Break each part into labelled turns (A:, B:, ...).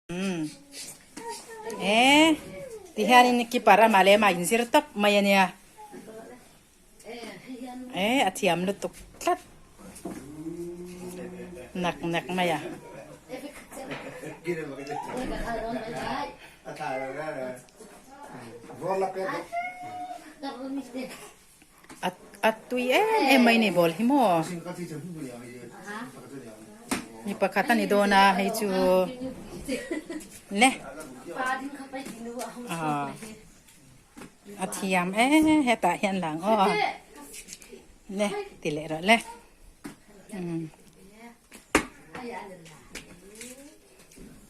A: Umm e ti hianin keeper amah leh amah inzir tawp mai ania e a thiam lutuk tlat nak nak mai a. A tui em em mai ni ball hi maw mi pakhat a ni dawn a hei chu le a thiam e hetah hian lang aw le ti leh rawh le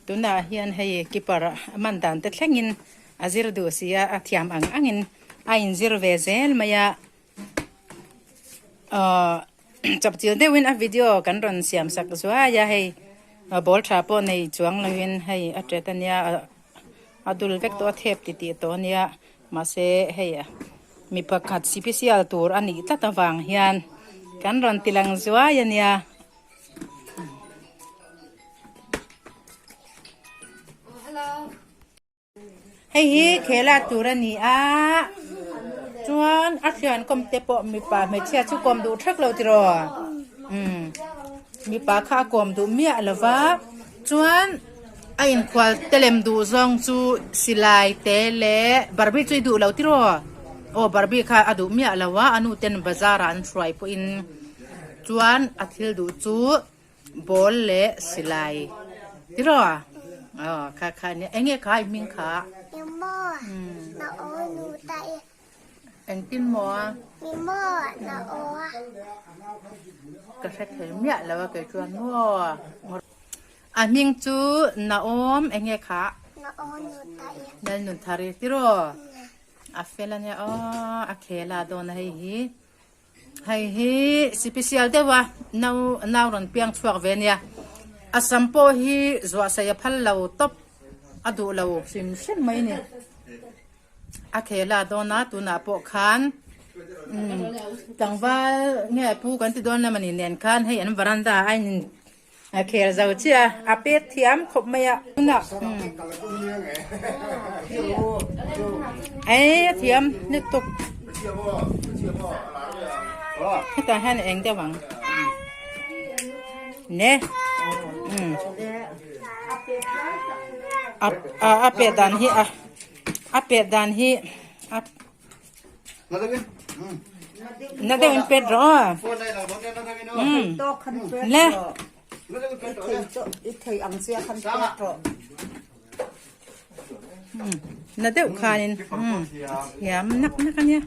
A: tunah hian hei keeper a man dan te thlengin a zir duh si a a thiam ang angin a inzir ve zel mai a ahh chawpchil deuhin a video kan rawn siam sak zuai a hei ball tha pawh nei chuang lovin hei a tet ania a dul vek tawh a thep titih tawh ania mahse hei mi pakhat sipisial tur a nih tlat avang hian kan rawn ti lang zuai ania. Hei hi khela tur a ni a chuan a thian kawm te pawh mipa hmeichhia chu kawm duh thak lo tiraw umm mipa kha a kawm duh miah lo va chuan a inkhual te lem duh zawng chu silai te leh barbie chu i duh lo tiraw aw barbie kha a duh miah lo a a nu ten bazar ah an hruai pawhin. Chuan a thil duh chu ball leh silai tiraw aw kha kha nia enge kha i hming kha
B: Mi maw na aw nu ta e
A: engtin maw a
B: Mi maw na aw a
A: ka hre thei miah lo a kei chuan maw a hming chu Naom enge kha
B: Naom nu ta e
A: Lalnunthari tiraw a fel ania aw a khel a dawn a hei hi. Hei hi sipisial deuh a nau nau rawn piang chhuak ve ania a sam pawh hi zuah sei a phal lo tawp a duh lo hrim hrim mai a ni a khel a dawn a tunah pawh khan umm tlangval nge pu kan ti dawn emaw ni nen khan hei an varanda a in A khel zo chiah a, a pet thiam khawp mai a. Ei a thiam lutuk. Hetah hian eng deuh ang. Ne. A a pet dan hi a a pet dan hi a Na deuh in pet rawh aw. Le. Na deuh khanin thiam nak nak ania.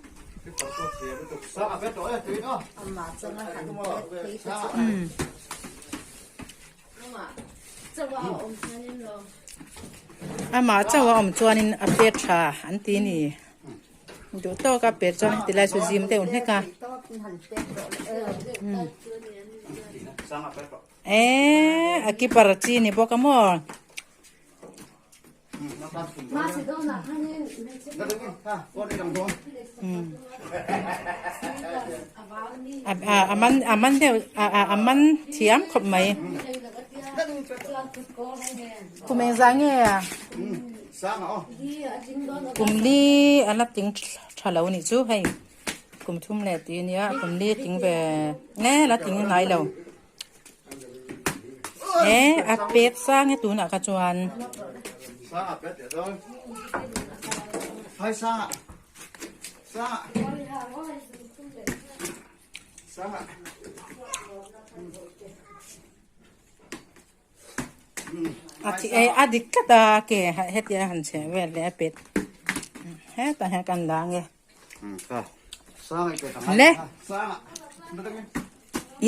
A: Amah chauh a awm chuanin a pet tha an ti a ni. Duh tawk a pet chuan heti lai chu zim deuh hlek a. Eee a keeper chi ni bawk a maw. A man a man deuh a man thiam khawp mai. Kum engzah nge a? Kum li a la tling tha lo anih chu hei kum thum leh tih ania kum li a tling ve nge la tling ngai lo e a pek sang e tunah kha chuan. A thi e a dik tlat a ke hetia han chheh vel leh a pet hetah hian kan la ange le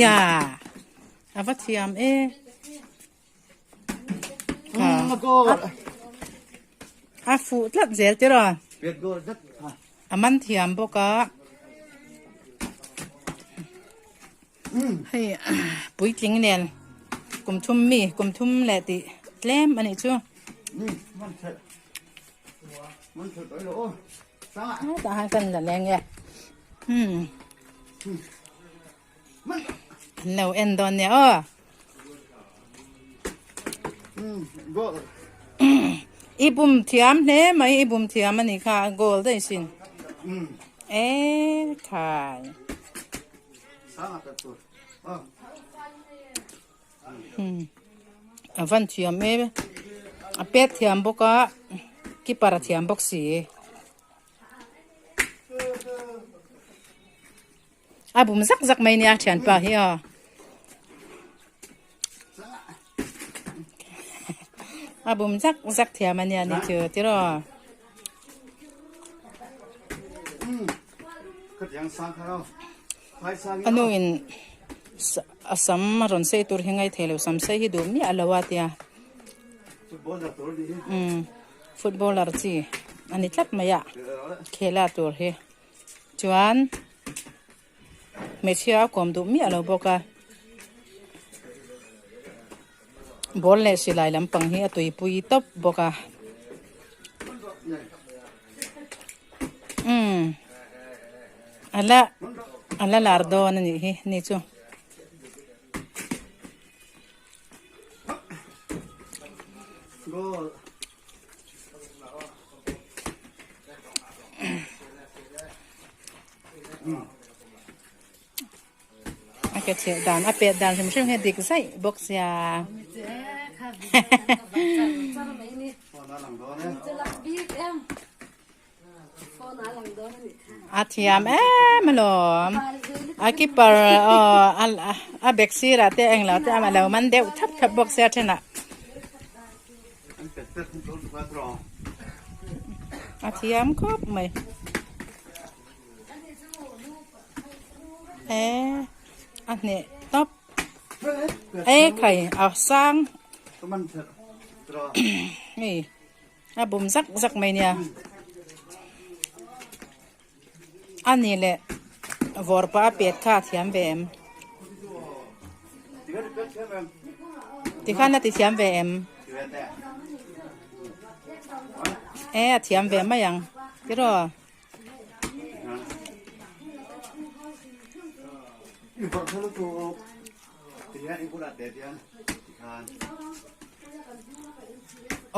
A: ya a va thiam e a fuh tlat zel tiraw a man thiam bawk a. Hei puitling nen kum thum mi kum thum leh tih tlem a nih chu. Tah hian kan la leng e. An lo en dawn nia aw. I bum thiam hle mai i bum thiam a nih kha goal daih sin e khai. A van thiam e a pet thiam bawk a keeper a thiam bawk si. A bum zak zak mai nia thianpa hi aw. A bum zak zak thiam a nia ni chu tiraw. A nu in a sam a rawn sei tur hi ngaithei lo sam sei hi duh miah lo a tia. Footballer chi a ni tlat mai a khela tur hi. Chuan hmeichhia a kawm duh miah lo bawk a, ball leh silai lampang hi a tuipui tawp bawk a. Umm a la a la lar dawn a nih hi ni chu. A ke chheh dan a pet dan hrim hrim hi a dik zaih bawk sia. A thiam em alawm a keeper aw a back sirah te englo te a lo man deuh thap thap bawk sia thenah. A thiam khawp mai e a hneh tawp e khai a sang hei a bum zak zak mai nia a ni leh vawr pah a pet kha a thiam ve em tikhan a ti thiam ve em e a thiam ve mai ang tiraw.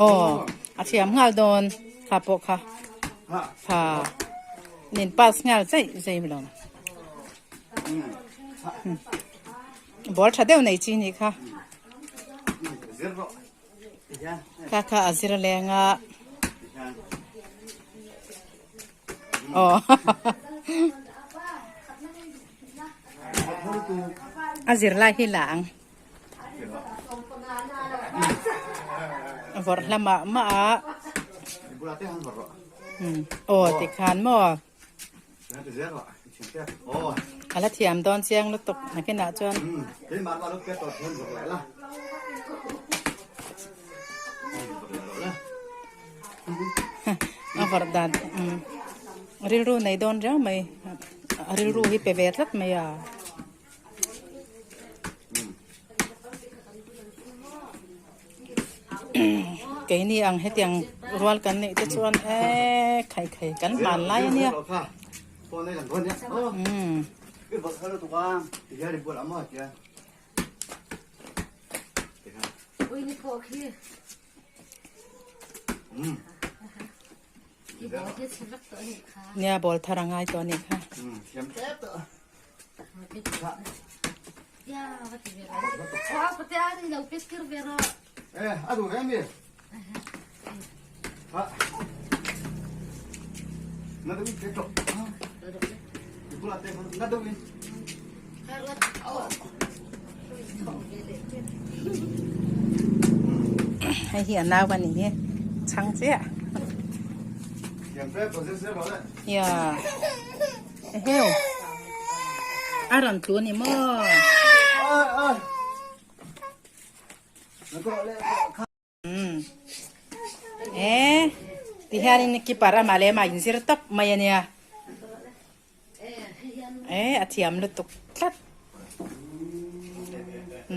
A: Aw a thiam nghal dawn kha pawh kha tha nin pass nghal zai zai lo ball tha deuh nei chi nih kha kha kha a zir leng a aw a zir lai hi la ang vawrh hla mah mah a aw tikhan maw a la thiam dawn chiang lutuk nakinah chuan a vawrh dan rilru nei dawn riau mai a rilru hi pe ve tlat mai a. Keini ang hetiang rual kan neih te chuan eee khai khai kan hman lai a nia. Umm. Nia ball thar a ngai tawh a nih kha. Hei hi a nau a ni hi chhang chiah. Ya. Eheu. A rawn tlu a ni maw? E ti hianin keeper amah leh amah inzir tawp mai a nia. E a thiam lutuk tlat.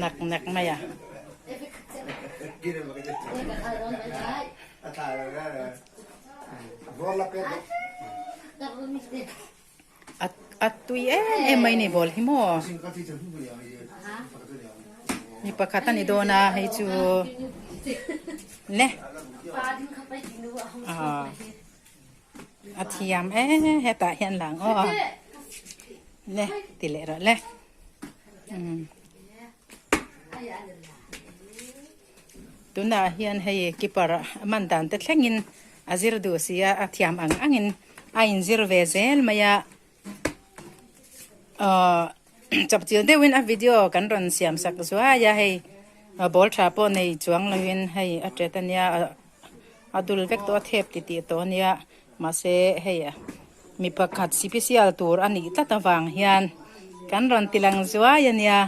A: Nak nak mai a. A tui em em mai ni ball hi maw mi pakhat a ni dawn a hei chu le. Aw a thiam e hetah hian lang aw le ti leh rawh le umm tunah hian hei keeper a man dan te thlengin a zir duh si a a thiam ang angin a inzir ve zel mai a Ahh chapchil deuhin a video kan rawn siam sak zuai a hei ball tha pawh nei chuang lovin hei a tet ania a dul vek tawh a thep ti tih tawh ania mahse hei mi pakhat sipisial tur a nih tlat avang hian kan rawn ti lang zuai ania.